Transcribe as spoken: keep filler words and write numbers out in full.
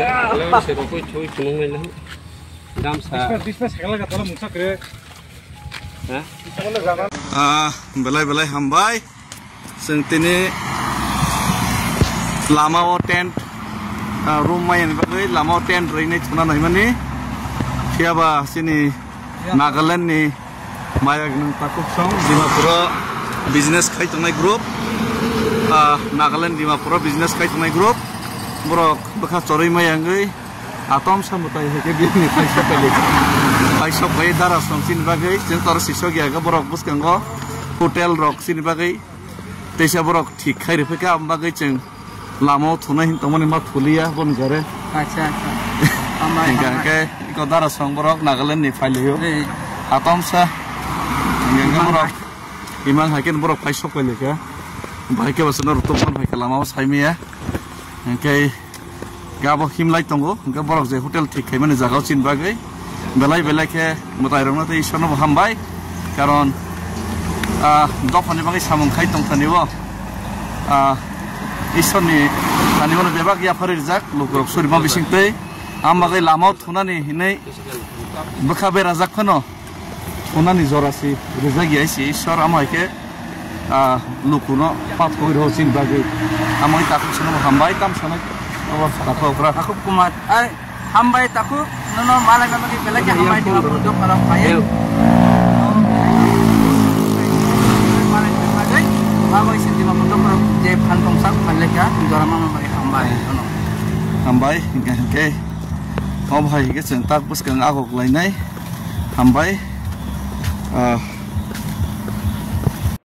Hello, se rokoi chui phunung nai lang. Gamsa. Dispa, dispa sakala ka tala mungsa kre. Ha? Ah, belai belai hambai. Chwng tini lama o tent, ah, room mai ni bagwi lama o tent rwinai thuna naimani. Phiya ba chini Nagaland ni maya gwnang takhuk song Dimapur o business khai tongnai group. Ah, Nagaland Dimapur o business khai tongnai group. Borok bwkha chorwi maya wngwi atom sa mwtai hai khe bini paisok pai lai. Paisok bai dara song chini bagwi chwng tor sisok ya borok bwskango hotel rok chini bagwi. Teisa borok thik khai rwphai kha, aboni bagwi chwng lama o thunai hin tongmani ma thuliya boni jare. Acha, acha. Hambai, hingka hambai. Hingke iko dara song borok Nagaland ni phailaio. Re. Atomsa. Hingke hingke imang borok, hai. Imang hai khe borok phai sok pai laikha. Bahai khe basa norok tongmani hai khe lama o saimaya. Hingke Gabo himlai tongo, hingke borok je hotel thik khaimani jaga o chini bagwi belai belai khe mwtai rokno tei Ishwarno bo hambai, karon, ah, dophani bagwi samung khai tongthani o, ah, Ishwarni thani bono bebak yapharwi rijak, lukurok surima bising twi, am bagwi lama o thunani hinwi bwkha berajak phano. Thunani jora si rijak ya si Ishwar, amo hai khe, ah, lukuno pathogwi rw chini bagwi. Amo hai takhuk sano hambai tam sanai abo takhuk okra. Takhuk Kumar, ai, hambai takhuk, nono malai mama ki belai khe hambai Dimapur dok parok paye. Malai mama gai, bago isi Dimapur dok parok je phan tong sak phan lekha, jora mama bai hambai, nono. Hambai, hingke hingke. Obo hai hingke chwng tak bwskang agok lainai. Hambai. Ah,